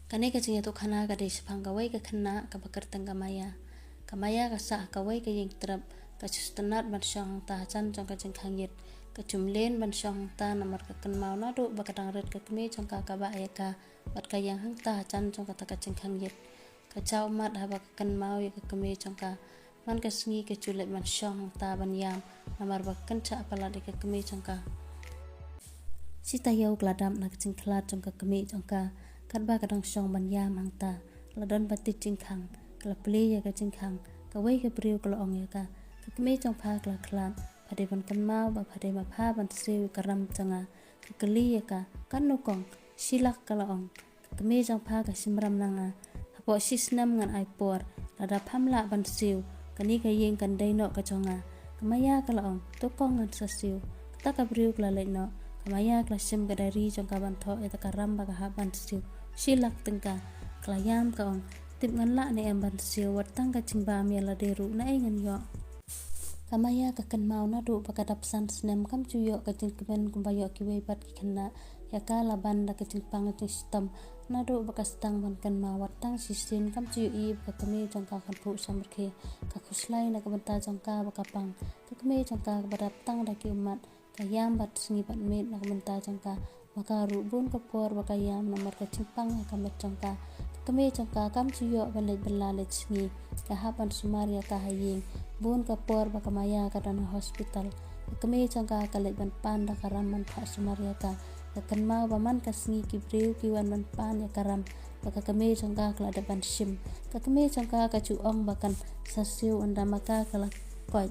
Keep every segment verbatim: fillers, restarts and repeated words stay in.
Kane ka jingïathuhkhana ka dei shaphang kawei ka khynnah kaba kyrteng ka Maya. Ka Maya ka sah ha kawei ka ïing trep, ka shu sngewtynnat ban shong hangta hajan jong ka jingkhang ïit, ka shu mlien ban shong hangta namar ka kynmaw naduh ba ka dang rit ka kmie jong ka ka bah ïa ka bad ka ïeng hangta hajan jong kata ka jingkhang ïit. Ka jaw ummat haba ka kynmaw ïa ka kmie jong ka. Man ka sngi ka shu leit ban shong hangta ban ïam namar ba ka kynjah palat ïa ka kmie jong ka. Shi taïew ka la dap na ka jingkhlad jong ka kmie jong ka. Katba ka dang shong ban ïam hangta, la don ba tied jingkhang. Ka la plie ïa ka jingkhang. Kawei ka briew ka la ong ïa ka, ka kmie jong pha ka la khlad, pha dei ban kynmaw ba pha dei ma pha ban siew ïa ka ram jong nga. Ka kylli ïa ka, katno kong? Shi lak, ka la ong. Ka kmie jong pha ka shim ram na nga. Hapoh shi snem ngan ai por. Lada pham lah ban siew, kane ka ïing kan dei noh ka jong nga. Ka Maya ka la ong, to kong, ngan sa siew. Kata ka briew ka la leit noh. Ka Maya ka la shim ka diary jong ka ban thoh ïa kata ka ram ba ka hap ban siew. Shi lak tyngka. Ka la ïam, ka ong, tip ngan lah ne em ban siew, wat tang ka jingbam ïa lade ruh naei ngan ïoh. Ka Maya ka kynmaw naduh ba ka dap san snem kam ju ïoh ka jingkmen kumba ïoh kiwei pat ki khynnah. Ïa ka la ban da ka jingpang jingshitom. Naduh ba ka sdang ban kynmaw, wat tang shisien kam ju ïohi ba ka kmie jong ka kan phuh samrkhie. Ka khuslai na ka bynta jong ka ba ka pang. Ka kmie jong ka kaba dap tang da ki ummat, ka ïam bad sngi bad miet na ka bynta jong ka. Ma ka ruh bun ka por ba ka ïam namar ka jingpang ha ka met jong ka. Ka kmie jong ka kam ju ïoh ban leit bylla leit sngi. Ka hap ban sumar ïa ka ha ïing. Bun ka por ba ka Maya ka don ha hospital, ka kmie jong ka ka leit ban pan da ka ram ban phah sumar ïa ka. Ka kynmaw ba man ka sngi ki briew ki wan ban pan ïa ka ram, ba ka kmie jong ka ka la dep ban shim. Ka kmie jong ka ka ju ong ba kan sa siew ynda ma ka ka la koit.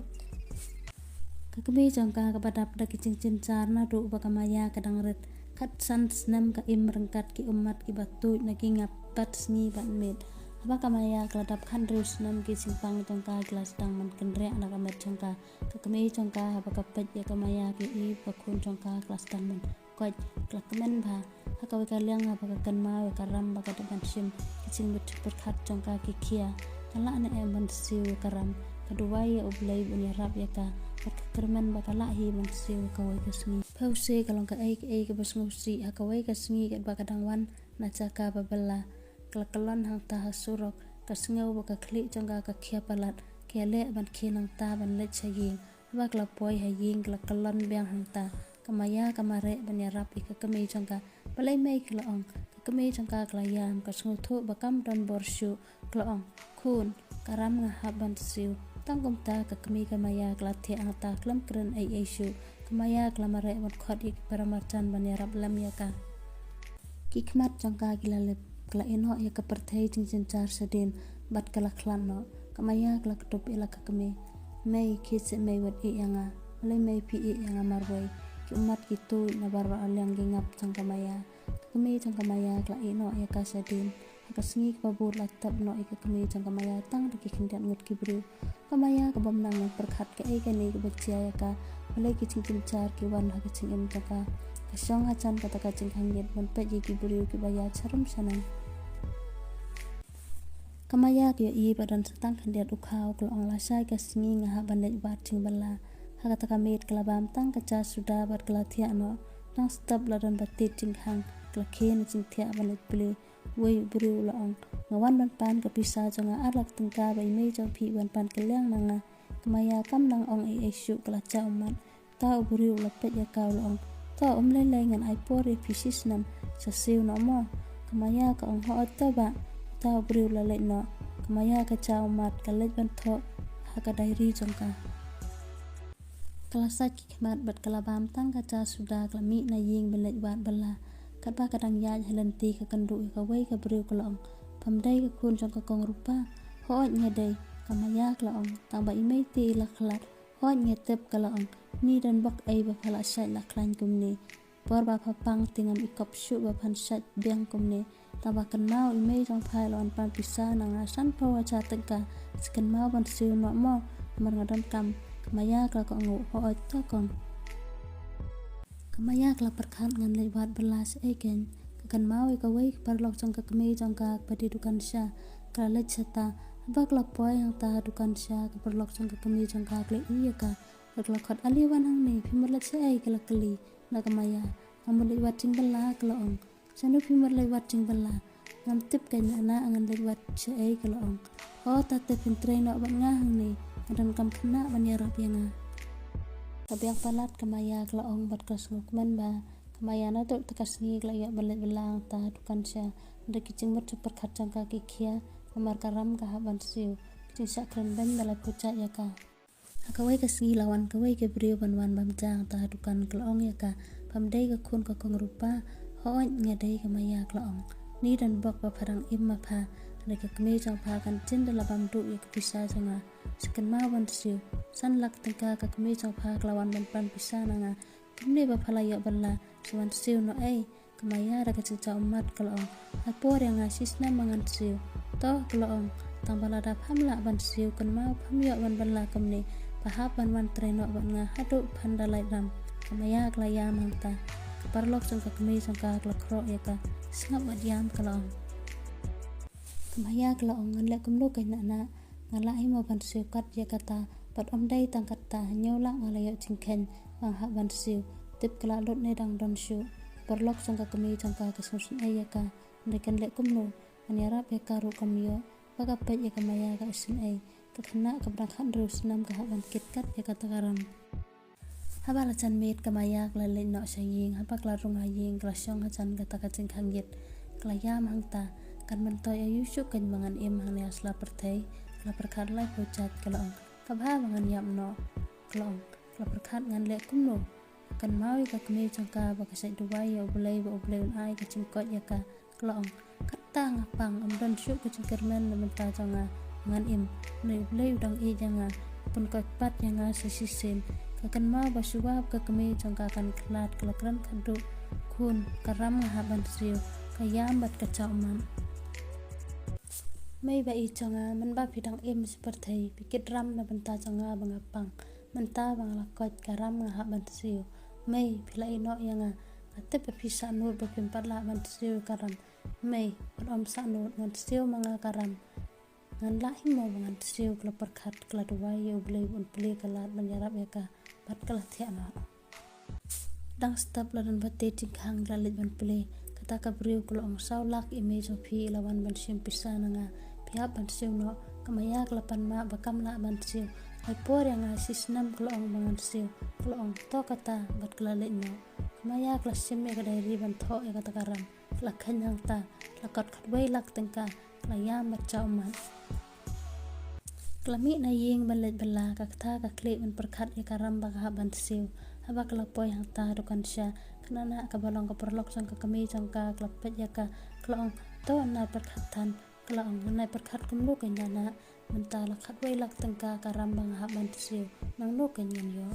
Ka kmie jong ka kaba dap da ki jingjynjar naduh ba ka Maya ka dang rit. Khatsan snem ka im ryngkat ki ummat kiba tuid na ki ngap bad sngi bad miet. Haba ka Maya ka la dap khathynriew snem, ki jingpang jong ka ki la sdang ban kynriah na ka met jong ka. Ka kmie jong ka haba ka peit ïa ka Maya ka ïohi ba ka khun jong ka ka la sdang ban koit. Ka la kmen bha. Ha kawei ka liang haba ka kynmaw ïa ka ram ba ka dep ban shim, ki jingpyrkhat jong ka ki khia. Kan lah ne em ban siew ïa ka ram? Ka duwai ïa U Blei ban ïarap ïa ka. Bad ka kyrmen ba ka lah hi ban siew ha kawei ka sngi. Phewse ka long kaei kaei kaba sngewsih ha kawei ka sngi katba ka dang wan na jaka ba bylla. Ka la kyllon hangta ha surok, ka sngew ba ka khlieh jong ka ka khia palat. Ka ïaleh ban khie nangta ban leit sha ïing. Haba ka la poi ha ïing ka la kyllon biang hangta. Ka Maya ka mareh ban ïarap ïa ka kmie jong ka. Balei mei? Ka la ong. Ka kmie jong ka ka la ïam, ka sngewthuh ba kam don bor shuh. Ka la ong, khun, ka ram nga hap ban siew. Tang kumta ka kmie ka Maya ka la thiah hangta khlem kren ei ei shuh. Ka Maya ka la mareh ban khot ïa ki paramarjan ban ïarap lem ïa ka. Ki khmat jong ka ki la lip, ka la ïehnoh ïa ka pyrthei jingjynjar shadien bad ka la khlad noh. Ka Maya ka la kdup ïa la ka kmie. Mei, khie seh mei, wat ïeh ïa nga. Balei mei phi ïeh ïa nga marwei? Ki ummat ki tuid na baroh arliang ki ngap jong ka Maya. Ka kmie jong ka Maya ka la ïehnoh ïa ka shadien. Ha ka sngi kaba bud la tep noh ïa ka kmie jong ka Maya tang da ki khyndiat ngut ki briew. Ka Maya ka bym nang ban pyrkhat kaei kane kaba jia ïa ka. Balei ki jingjynjar ki wan ha ka jingim jong ka. Ka shong hajan kata ka jingkhang ïit ban peit ïa ki briew kiba ïaid sharum shaneng. Ka Maya ka ïohi ba don sa tang khyndiat u khaw. Ka la ong, lashai ka sngi nga hap ban leit wad jingbylla. Ha kata ka miet ka la bam tang ka ja suda bad ka la thiah noh. Tang step la don ba tied jingkhang. Ka la khie na jingthiah ban leit plie. Wei u briew u la ong, nga wan ban pan ka pisa jong nga ar lak tyngka ba i mei jong phi i wan pan kylliang na nga. Ka Maya kam nang ong ei ei shuh, ka la jah ummat. Uta u briew u la peit ïa ka, u la ong, to, um lei lei, ngan ai por ïa phi shi snem, sa siew noh mo. Ka Maya ka ong, hooid to bah. Uta u briew u la leit noh. Ka Maya ka jah ummat, ka leit ban thoh ha ka diary jong ka. Ka la sait ki khmat bad ka la bam tang ka ja suda, ka la mih na ïing ban leit wad bylla. Katba ka dang ïaid ha lynti ka kynduh ïa kawei ka briew, ka la ong, phim dei ka khun jong ka kong Rupa? Hooid nga dei, ka Maya ka la ong, tang ba i mei te i la khlad. Hooid nga tip, ka la ong, ni don bok ei ba pha la shait la khlaiñ kumne. Por ba pha pang te ngam i kop shuh ba phan shait biang kumne. Tang ba kynmaw i mei jong pha i la wan pan pisa na nga sanphew hajar tyngka. Sa kynmaw ban siew noh mo, namar nga donkam. Ka Maya ka la kohnguh, hooid to kong. Ka Maya ka la pyrkhat, ngan leit wad bylla shaei kein. Ka kynmaw ïa kawei ka paralok jong ka kmie jong ka kaba dei dukan sha. Ka la leit shata. Haba ka la poi hangta ha dukan sha, ka paralok jong ka kmie jong ka ka la ïohi ïa ka. Ka la khot, ale wan hangne, phi mut leit shaei? Ka la kylli na ka Maya. Nga mut leit wad jingbylla, ka la ong. Shano phi mut leit wad jingbylla? Ngam tip keiñ nana ngan leit wad shaei, ka la ong. O, ta tip phin trei noh bad nga hangne, nga donkam khynnah ban ïarap ïa nga. Ka biang palat ka Maya, ka la ong bad ka la sngewkmen bha. Ka Maya naduh kata ka sngi ka la ïoh ban leit bylla hangta ha dukan sha, hynrei ki jingmut jingpyrkhat jong ka ki khia, namar ka Ram ka hap ban siew. Ki jingshah kren beiñ da la pyrshah ïa ka. Ha kawei ka sngi la wan kawei ka briew ban wan bam ja hangta ha dukan, ka la ong ïa ka, bym dei ka khun ka kong Rupa? Hooid nga dei, ka Maya ka la ong. Ni don bok ba pha dang im ma pha, hynrei ka kmie jong pha kan jin da la bam duh ïa ka pisa jong nga. Sa kynmaw ban siew. San lak tyngka ka kmie jong pha ka la wan ban pan pisa na nga. Kumne ba pha la ïoh bylla, sa wan siew noh ei. Ka Maya da ka jingjaw ummat ka la ong, ai por ïa nga shi snem ba ngan siew. To, ka la ong, tang ba lada pham lah ban siew, kynmaw pham ïoh ban bylla kumne, ba hap ban wan trei noh bad nga haduh phan da lait ram. Ka Maya ka la ïam hangta. Ka paralok jong ka kmie jong ka ka la khroh ïa ka. Sngap wat ïam, ka la ong. Ka Maya ka la ong, ngan leh kumno keiñ nana, nga lah hi mo ban siew kat ïa kata, bad ym dei tang kata, hynñiew lak nga la ïoh jingkheiñ ba nga hap ban siew. Tip ka la lut ne dang don shuh. Paralok jong ka kmie jong ka ka sngewsynei ïa ka, hynrei kan leh kumno, ban ïarap ïa ka ruh kam ïoh. Ba ka peit ïa ka Maya ka isynei, ka khynnah kaba dang khathynriew snem ka hap ban kit kat ïa kata ka Ram. Haba la jan miet ka Maya ka la leit noh sha ïing, haba ka la rung ha ïing ka la shong hajan kata ka jingkhang ïit. Ka la ïam hangta, kan myntoi aïu shuh keiñ ba ngan im hangne ha sla pyrthei. Ka la pyrkhat laiphew jait, ka la ong, ka bha ba ngan ïap noh, ka la ong. Ka la pyrkhat, ngan leh kumno? Kynmaw ïa ka kmie jong ka ba ka shait duwai ïa U Blei ba U Blei un ai ka jingkoit ïa ka. Ka la ong, kata nga pang, ym don shuh ka jingkyrmen na bynta jong nga ba ngan im. Hynrei U Blei u dang ïeit ïa nga, u pynkoit pat ïa nga sa shisien. Ka kynmaw ba shuwa ba ka kmie jong ka kan khlad ka la kren khatduh, khun, ka Ram nga hap ban siew. Ka ïam bad ka jaw ummat. Mei ba i jong nga, mynba phi dang im sha pyrthei phi kit Ram na bynta jong nga ba nga pang. Mynta ba nga la koit ka Ram nga hap ban siew. Mei, phi la ïeh noh ïa nga. Nga tip ba phi sahnud ba phim pat lah ban siew ka Ram. Mei, wat ym sahnud, ngan siew ma nga ka Ram. Ngan lah hi mo ba ngan siew, ka la pyrkhat, ka la duwai ïa U Blei ba un plie ka lad ban ïarap ïa ka, bad ka la thiah noh. Dang step la don ba te jingkhang la leit ban plie. Kata ka briew ka la ong, saw lak i mei jong phi i la wan ban shim pisa na nga. Phi hap ban siew noh. Ka Maya ka la pan map ba kam lah ban siew. Ai por ïa nga shi snem, ka la ong, ba ngan siew. Ka la ong, to kata, bad ka la leit noh. Ka Maya ka la shim ïa ka diary ban thoh ïa kata ka Ram. Ka la kheiñ hangta, ka la kot khatwei lak tyngka, ka la ïam bad jaw ummat. Ka la mih na ïing ban leit bylla, ka kata ka khlieh ban pyrkhat ïa ka Ram ba ka hap ban siew. Haba ka la poi hangta ha dukan sha, ka Nana kaba long ka paralok jong ka kmie jong ka, ka la peit ïa ka, ka la ong, to nai pyrkhat than, ka la ong, nai pyrkhat kumno keiñ Nana, mynta la khatwei lak tyngka ka Ram ba nga hap ban siew, nangno keiñ ngan ïoh.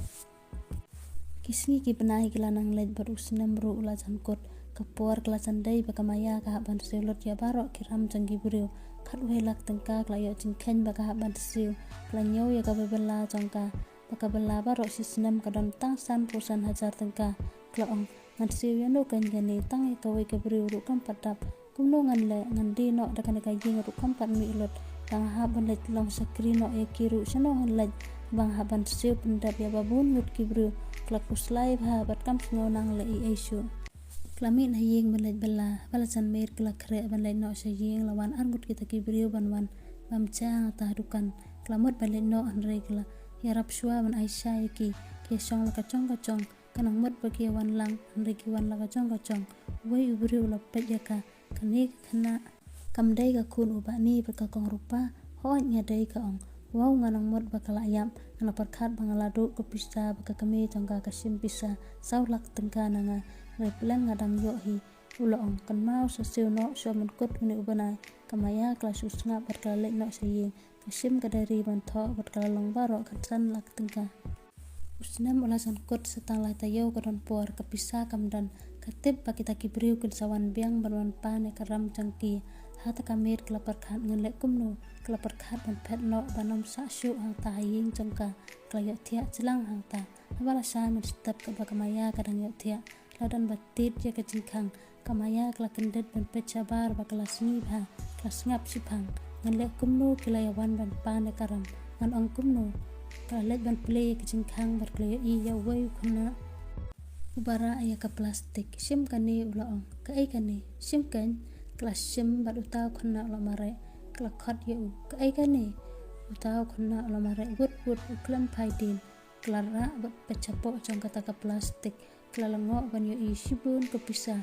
Ki sngi ki bnai ki la nang leit bad u snem ruh u la jan kut. Ka por ka la jan dei ba ka Maya ka hap ban siew lut ïa baroh ki Ram jong ki briew. Khatwei lak tyngka ka la ïoh jingkheiñ ba ka hap ban siew. Ka la ñiew ïa ka bylla jong ka, ba ka bylla baroh shi snem ka don tang sanphew san hajar tyngka. Ka la ong, ngan siew ïano keiñ kane, tang ïa kawei ka briew ruh kam pat dap. Kumno ngan leh, ngan die noh da kane ka ïing ruh kam pat mih lut. Tang hap ban leit long shakri noh ïa ki ruh, shano ngan leit? Ba nga hap ban siew pyndep ïa ba bun ngut ki briew. Ka la khuslai bha bad kam sngew nang leh ei ei shuh. Ka la mih na ïing ban leit bylla. Haba la jan miet ka la khreh ban leit noh sha ïing, la wan arngut kita ki briew ban wan bam ja hangta ha dukan. Ka la mut ban leit noh hynrei ka la ïarap shuwa ban ai sha ïa ki. Ki shong la ka jong ka jong. Ka nang mut ba ki wan lang, hynrei ki wan la ka jong ka jong. Uwei u briew u la peit ïa ka. Kane ka khynnah, kam dei ka khun u Bah Ni bad ka Kong Rupa? Hooid nga dei, ka ong. Wow, nga nang mut ba ka la ïap. Nga la pyrkhat ba nga la duh ka pisa ba ka kmie jong ka ka shim pisa saw lak tyngka na nga. Hynrei pleng nga dang ïoh hi. U la ong, kynmaw sa siew noh shuwa ban kut une u bnai. Ka Maya ka la shu sngap bad ka la leit noh sha ïing. Ka shim ka diary ban thoh bad ka la long baroh khatsan lak tyngka. U snem u la jan kut, sa tang lai taïew ka don por, ka pisa kam don. Ka tip ba kita ki briew kin sa wan biang ban wan pan ïa ka Ram jong ki. Hata ka miet ka la pyrkhat ngan leh kumno, ka la pyrkhat ban phet noh ban ym sah shuh hangta ha ïing jong ka. Ka la ïohthiah jlang hangta. Haba la shai mynstep katba ka Maya ka dang ïohthiah, la don ba tied ïa ka jingkhang. Ka Maya ka la kyndit ban peit shabar ba ka la sngi bha, ka la sngap shiphang. Ngan leh kumno, ki la ïa wan ban pan ïa ka Ram. Ngan ong kumno? Ka la leit ban plie ïa ka jingkhang bad ka la ïohi ïa uwei u khynnah uba rah ïa ka plastik. Shim kane, u la ong. Kaei kane? Shim keiñ. Ka la shim bad uta u khynnah u la mareh. Ka la khot ïa u, "Kaei kane?" Uta u khynnah u la mareh wut wut, u khlem phai dien. Ka la rah bad peit shapoh jong kata ka plastik. Ka la lyngngoh ban ïohi shibun ka pisa.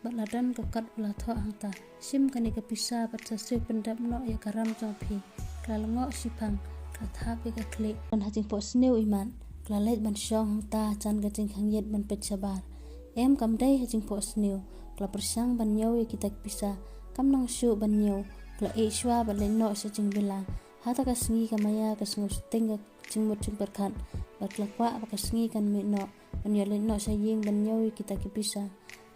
Bad la don ka kot ba la thoh hangta, "Shim kane ka pisa bad sa siew pyndep noh ïa ka ram jong phi." Ka la lyngngoh shiphang, ka la thap ïa ka khlieh. Don ha jingphohsniew imat, ka la leit ban shong hangta jan ka jingkhang ïit ban peit shabar. Em, kam dei ha jingphohsniew. Ka la pyrshang ban ñiew ïa kita ki pisa, kam nang shuh ban ñiew. Ka la ïeh shuwa bad leit noh sha jingbylla. Hata ka sngi ka Maya ka sngew sting ka jingmut jingpyrkhat, bad ka la kwah ba ka sngi kan mih noh ban ïaleit noh sha ïing ban ñiew ïa kita ki pisa.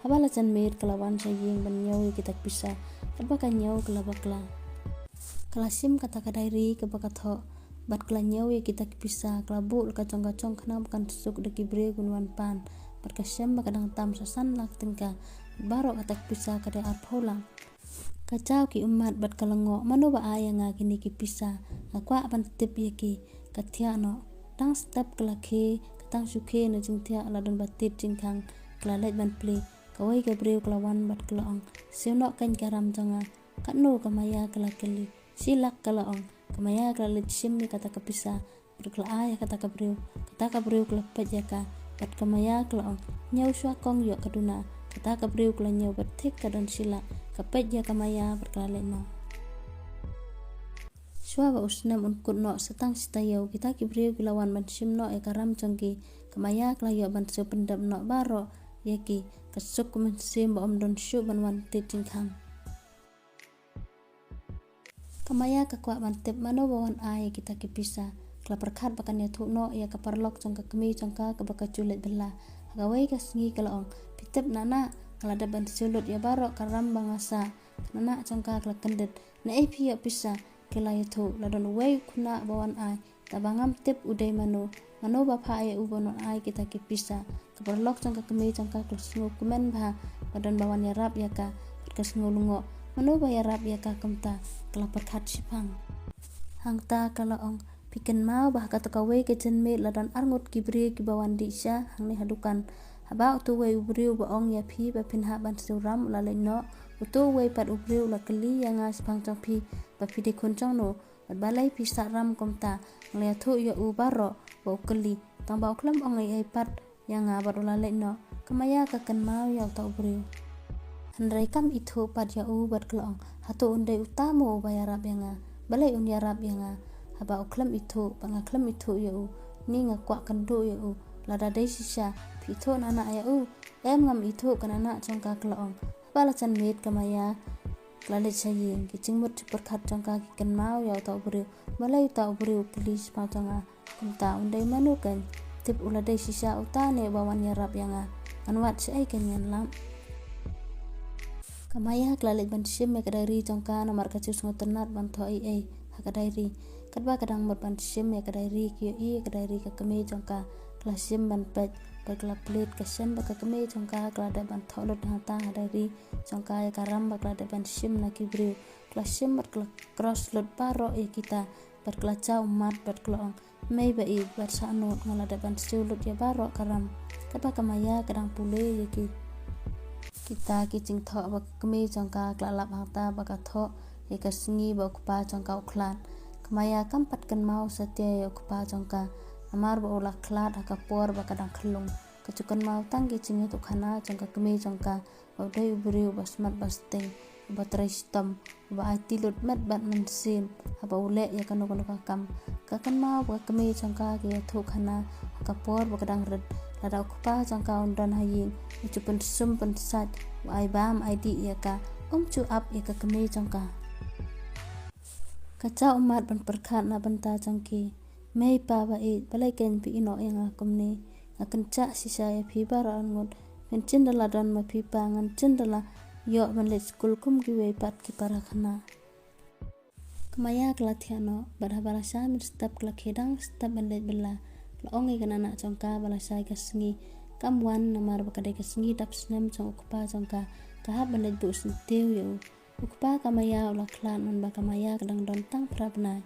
Haba la jan miet ka la wan sha ïing ban ñiew ïa kita ki pisa. Katba ka ñiew ka la bakla. Ka la shim kata ka diary kaba ka thoh bad ka la ñiew ïa kita ki pisa. Ka la buh la ka jong ka jong khnang ba kan suk da ki briew ban wan pan. Bad ka shem ba ka dang tam sa san lak tyngka. Baroh kata ka pisa ka dei arphew lak. Ka jaw ki ummat bad ka lyngngoh, "Mano ba ai ïa nga kine ki pisa? Nga kwah ban tip ïa ki." Ka thiah noh. Tang step ka la khie, ka tang shu khie na jingthiah la don ba tip jingkhang. Ka la leit ban plie. Kawei ka briew ka la wan bad ka la ong, "Siew noh keiñ ka ram jong nga." "Katno?" ka Maya ka la kylli. "Shi lak," ka la ong. Ka Maya ka la leit shim ïa kata ka pisa. Bad ka la ai ïa kata ka briew. Kata ka briew ka la peit ïa ka. Bad ka Maya ka la ong, "Ñiew shuwa kong, ïoh ka duna." Kata ka briew ka la ñiew bad thik ka don shi lak. Ka peit ïa ka Maya bad ka la leit noh. Shuwa ba u snem un kut noh sa tang shi taïew, kita ki briew ki la wan ban shim noh ïa ka ram jong ki. Ka Maya ka la ïoh ban siew pyndep noh baroh ïa ki. Ka suk ka mynsiem ba ym don shuh ban wan tied jingkhang. Ka Maya ka kwah ban tip mano ba wan ai ïa kita ki pisa. Ka la pyrkhat ba kan ïathuh noh ïa ka paralok jong ka kmie jong ka kaba ka ju leit bylla. Ha kawei ka sngi ka la ong, "Phi tip, Nana, nga la dep ban siew lut ïa baroh ka ram ba nga sah." Ka Nana jong ka ka la kyndit. "Naei phi ïoh pisa?" Ka la ïathuh, "La don uwei u khynnah ba wan ai. Tangba ngam tip u dei mano, mano ba pha ai ïa u ban wan ai kita ki pisa." Ka paralok jong ka kmie jong ka ka la sngew kmen bha ba don ba wan ïarap ïa ka. Bad ka sngew lyngngoh, "Mano ba ïarap ïa ka kumta?" Ka la pyrkhat shiphang. Hangta ka la ong, "Phi kynmaw ba ha kata kawei ka janmiet la don arngut ki briew kiba wan dih sha hangne ha dukan. Haba uto uwei u briew ba ong ïa phi ba phin hap ban siew ram u la leit noh, uto uwei pat u briew u la kylli ïa nga shaphang jong phi ba phi dei khun jong no. Bad balei phi sah ram kumta? Nga la ïathuh ïa u baroh ba u kylli, tangba u khlem ong ei ei pat ïa nga bad u la leit noh." Ka Maya ka kynmaw ïa uta u briew. Hynrei kam ithuh pat ïa u bad ka la ong, "Hato un dei uta mo uba ïarap ïa nga? Balei un ïarap ïa nga? Haba u khlem ithuh bad nga khlem ithuh ïa u, ni nga kwah kynduh ïa u. Lada dei shisha phi ithuh, Nana, ïa u." "Em, ngam ithuh," ka Nana jong ka ka la ong. Haba la jan miet ka Maya ka la leit sha ïing. Ki jingmut jingpyrkhat jong ka ki kynmaw ïa uta u briew. "Balei uta u briew u kylli shaphang jong nga kumta? Un dei mano keiñ? Tip u la dei shisha uta ne uba wan ïarap ïa nga? Ngan wad shaei keiñ, ngan lap." Ka Maya ka la leit ban shim ïa ka diary jong ka namar ka ju sngewtynnat ban thoh ei ei ha ka diary. Katba ka dang mut ban shim ïa ka diary, ka ïohi ïa ka diary ka kmie jong ka. Ka la shim ban peit bad ka la plied, ka shem ba ka kmie jong ka ka la dep ban thoh lut hangta ha diary jong ka ïa ka ram ba ka la dep ban shim na ki briew. Ka la shim bad ka la cross lut baroh ïa kita. Bad ka la jaw ummat bad ka la ong, "Mei ba ïeit bad sahnud, nga la dep ban siew lut ïa baroh ka ram." Katba ka Maya ka dang pule ïa ki, kita ki jingthoh ba ka kmie jong ka ka la lap hangta ba ka thoh ïa ka sngi ba u kpa jong ka u khlad. Ka Maya kam pat kynmaw satia ïa u kpa jong ka, namar ba u la khlad ha ka por ba ka dang khyllung. Ka ju kynmaw tang ki jingïathuhkhana jong ka kmie jong ka, ba u dei u briew ba smat ba sting, uba trei shitom, uba aiti lut met bad mynsiem haba u leh ïa kano kano ka kam. Ka kynmaw ba ka kmie jong ka ka ïathuhkhana ha ka por ba ka dang rit, lada u kpa jong ka un don ha ïing, u ju pynsum pynsait, u ai bam ai dih ïa ka, um ju ap ïa ka kmie jong ka. Ka jaw ummat ban pyrkhat na bynta jong ki. "Mei pa ba ïeit, balei keiñ phi ïehnoh ïa nga kumne? Nga kynjah shisha ïa phi baroh arngut. Phin jin da la don ma phi pa, ngan jin da la ïoh ban leit skul kum kiwei pat ki para khynnah." Ka Maya ka la thiah noh, bad haba la shah mynstep ka la khie dang step ban leit bylla. La ong ïa ka Nana jong ka ba la shai ka sngi, kam wan namar ba ka dei ka sngi dap snem jong u kpa jong ka. Ka hap ban leit buh syntiew ïa u. U kpa ka Maya u la khlad namar ba ka Maya ka dang don tang phra bnai.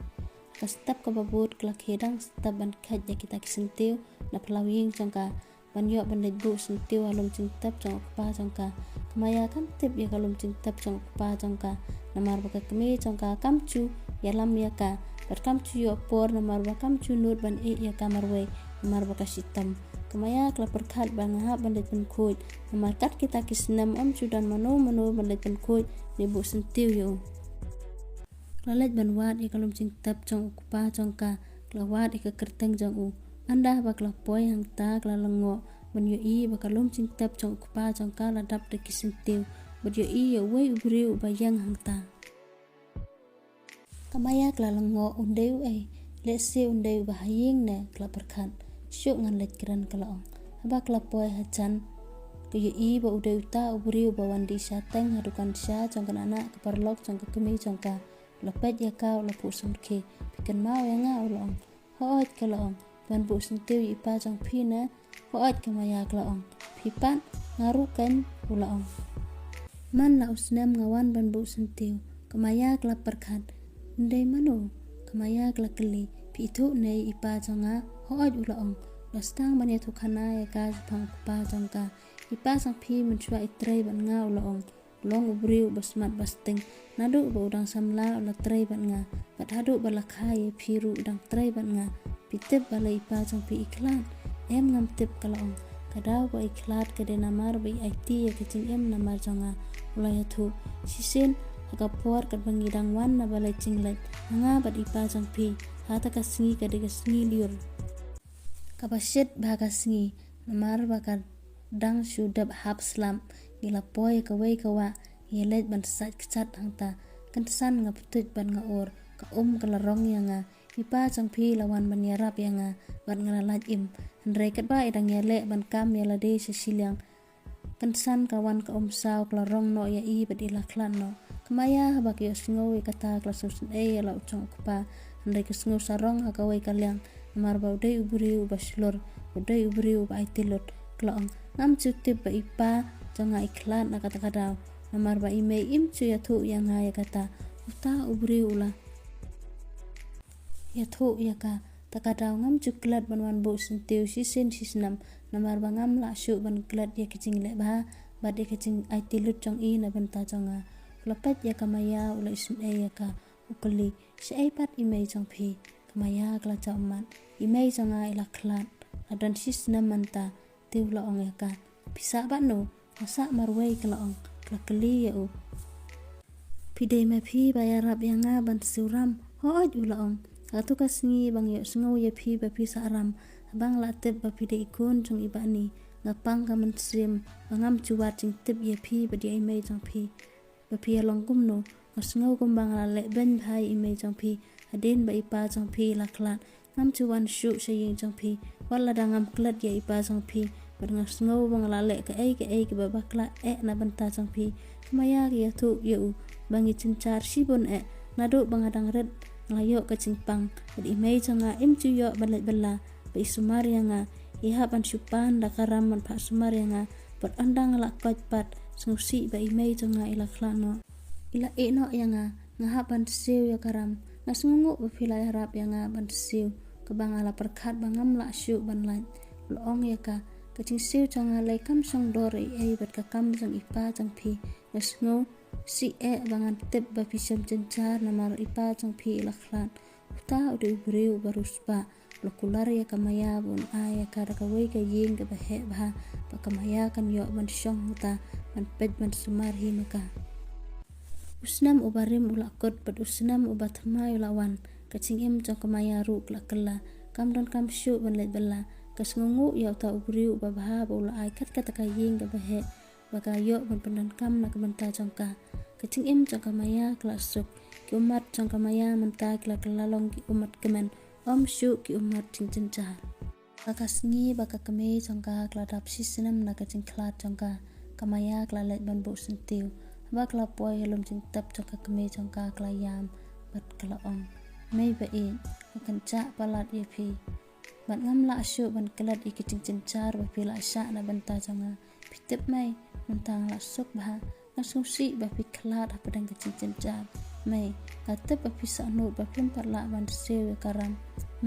Ka step kaba bud ka la khie dang step ban kheit ïa kita ki syntiew na phyllaw ïing jong ka, ban ïoh ban leit buh syntiew ha lum jingtep jong u kpa jong ka. Ka Maya kam tip ïa ka lum jingtep jong u kpa jong ka, namar ba ka kmie jong ka kam ju ïalam ïa ka, bad kam ju ïoh por namar ba kam ju nud ban ïeh ïa ka marwei, namar ba ka shitom. Ka Maya ka la pyrkhat ba nga hap ban leit pynkhuid, namar kat kita ki snem ym ju don mano mano ban leit pynkhuid ne buh syntiew ïa u. Ka la leit ban wad ïa ka lum jingtep jong u kpa jong ka, ka la wad ïa ka kyrteng jong u. Ynda ba ka la poi hangta ka la lyngngoh ban ïohi ba ka lum jingtep jong u kpa jong ka la dap da ki syntiew, bad ïohi ïa uwei u briew uba ïeng hangta. Ka Maya ka la lyngngoh, un dei uei, lehse un dei uba ha ïing ne, ka la pyrkhat. Shuh, ngan leit kren, ka la ong. Haba ka la poi hajan, ka ïohi ba u dei uta u briew uba wan die shateng ha dukan sha jong ka nana ka paralok jong ka kmie jong ka. U la peit ïa ka, u la phuh samrkhie. Phi kynmaw ïa nga, u la ong. Hooid, ka la ong. Ban buh syntiew ïa i pa jong phi ne? Hooid, ka Maya ka la ong. Phi pat? Nga ruh keiñ, u la ong. Man la u snem nga wan ban buh syntiew, ka Maya ka la pyrkhat. Un dei mano? Ka Maya ka la kylli. Phi ithuh ne ïa i pa jong nga? Hooid, u la ong. U la sdang ban ïathuhkhana ïa ka shaphang u kpa jong ka. I pa jong phi mynshuwa i trei bad nga, u la ong. U long u briew uba smat ba sting. Naduh ba u dang samla u la trei bad nga. Bad haduh ba la kha ïa phi ruh u dang trei bad nga. Phi tip balei i pa jong phi i khlad? Em, ngam tip, ka la ong. Ka daw ba i khlad ka dei namar ba i aiti ïa ka jingim namar jong nga, u la ïathuh. Shisien ha ka por katba ngi dang wan na balei jingleit, nga bad i pa jong phi, ha kata ka sngi ka dei ka sngi lyiur kaba shit bha ka sngi, namar ba ka dang shu dep hap slap. Ngi la poi ïa kawei ka wah, ngi leit ban sait kjat hangta. Kynsan nga pyntuid bad nga ur, ka um ka la rong ïa nga. I pa jong phi la wan ban ïarap ïa nga, bad nga la lait im. Hynrei katba i dang ïaleh ban kam ïa lade sha shiliang, kynsan ka wan ka um saw ka la rong noh ïa i bad i la khlad noh. Ka Maya haba ka ïohsngew ïa kata ka la sngewsynei ïa la u jong u kpa. Hynrei ka sngew sarong ha kawei ka liang, namar ba u dei u briew uba shlur, u dei u briew uba aiti lut. Ka la ong, ngam ju tip ba i pa jong nga i khlad na kata ka daw, namar ba i mei im ju ïathuh ïa nga ïa kata. Uta u briew u la ïathuh ïa ka. Ta ka daw ngam ju klet ban wan buh syntiew shisien shisnem, namar ba ngam lah shuh ban klet ïa ka jingleh bha bad ïa ka jingaiti lut jong i na bynta jong nga. U la peit ïa ka Maya, u la isynei ïa ka, u kylli, shaei pat i mei jong phi? Ka Maya ka la jam mat. I mei jong nga i la khlad, la don shisnem mynta. Te u la ong ïa ka, phi sah bad no? Nga sah marwei, ka la ong. Ka la kylli ïa u, phi dei ma phi ba ïarap ïa nga ban siew ram? Hooid, u la ong. Hato ka sngi ba nga ïohsngew ïa phi ba phi sah ram, haba nga la tip ba phi dei i khun jong i Bah Ni, nga pang ka mynsiem ba ngam ju wad jingtip ïa phi bad ïa i mei jong phi. Ba phi ïa long kumno? Nga sngew kumba nga la leh beiñ bha ïa i mei jong phi hadien ba i pa jong phi i la khlad. Ngam ju wan shuh sha ïing jong phi. Wat lada ngam klet ïa i pa jong phi, bad nga sngew ba nga la leh kaei kaei kaba bakla eh na bynta jong phi. Ka Maya ka ïathuh ïa u ba ngi jynjar shibun eh, naduh ba nga dang rit nga la ïoh ka jingpang, bad i mei jong nga im ju ïoh ban leit bylla ba i sumar ïa nga. I hap ban shu pan da ka ram ban phah sumar ïa nga, bad ynda nga la koit pat, sngewsih ba i mei jong nga i la khlad noh. I la ïeh noh ïa nga, nga hap ban siew ïa ka ram. Nga sngewnguh ba phi la ïarap ïa nga ban siew, kaba nga la pyrkhat ba ngam lah shuh ban lait. U la ong ïa ka, ka jingsiew jong nga lei kam shong dor ei ei bad ka kam jong i pa jong phi. Nga sngewsih eh ba ngan tip ba phi shem jynjar namar i pa jong phi i la khlad. Uta u dei u briew uba riewspah. U la kular ïa ka Maya ba un ai ïa ka da kawei ka ïing kaba heh bha, ba ka Maya kan ïoh ban shong hangta ban peit ban sumar hi ma ka. U snem uba rim u la kut bad u snem uba thymmai u la wan. Ka jingim jong ka Maya ruh ka la kylla. Kam donkam shuh ban leit bylla. Ka sngewnguh ïa uta u briew uba bha ba u la ai kat kata ka ïing kaba heh ba ka ïoh ban pyndonkam na ka bynta jong ka. Ka jingim jong ka Maya ka la suk. Ki ummat jong ka Maya mynta ki la kylla long ki ummat kmen, ym shuh ki ummat jingjynjar. Ha ka sngi ba ka kmie jong ka ka la dap shisnem na ka jingkhlad jong ka, ka Maya ka la leit ban buh syntiew. Haba ka la poi ha lum jingtep jong ka kmie jong ka ka la ïam bad ka la ong, mei ba ïeit, nga kynjah palat ïa phi. Bad ngam lah shuh ban klet ïa ki jingjynjar ba phi la shah na bynta jong nga. Phi tip mei, mynta nga la suk bha. Nga sngewsih ba phi khlad hapdeng ka jingjynjar. Mei, nga tip ba phi sahnud ba phim pat lah ban siew ïa ka ram.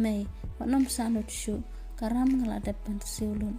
Mei, wat nym sahnud shuh, ka ram nga la dep ban siew lut.